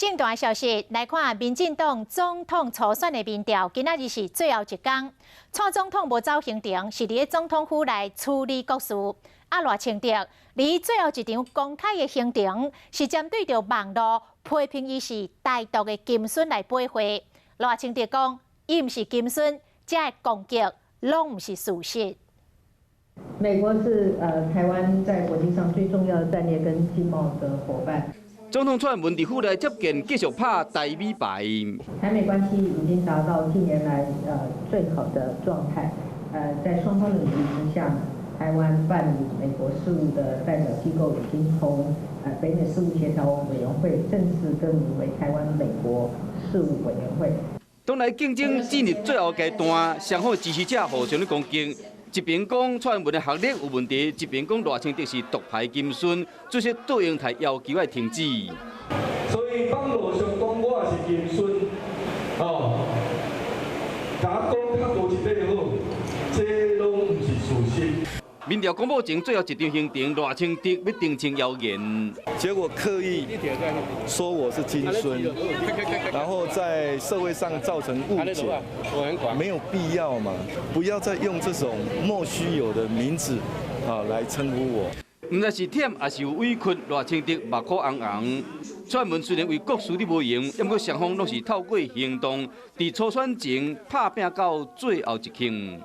正大消息來看，民進黨總統初選的民調，今仔日是最後一工。蔡總統無走行程，是佇總統府內處理國事。啊，賴清德佇最後一場公開的行程，是針對著網路批評伊是台獨的金孫來回話。賴清德講，伊毋是金孫，這个攻擊攏毋是事實。美國是台灣在國際上最重要的戰略跟經貿的夥伴。總統蔡英文佇府內接見，繼續拍台美牌。台美關係已經達到近年來最好的狀態。在雙方的努力之下呢，台灣辦理美國事務的代表機構已經從北美事務協調委員會正式更名為台灣美國事務委員會。當來競爭進入最後階段，雙方支持者互相咧攻擊。一邊講蔡英文的學歷有問題，一邊講賴清德是獨派金孫，這些倒用台要求愛停止。所以網路上講我是金孫，哦，共我講較無一塊好，這攏毋是事實。民調公布前最後一場行程，賴清德欲澄清謠言。結果刻意說我是金孫，然後在社會上造成誤解，沒有必要嘛，不要再用這種莫須有的名字啊來稱呼我。毋知是忝抑是有委屈，賴清德目眶紅紅。蔡英文雖然為國事咧無閒，毋過雙方攏是透過行動，佇初選前拍拚到最後一刻。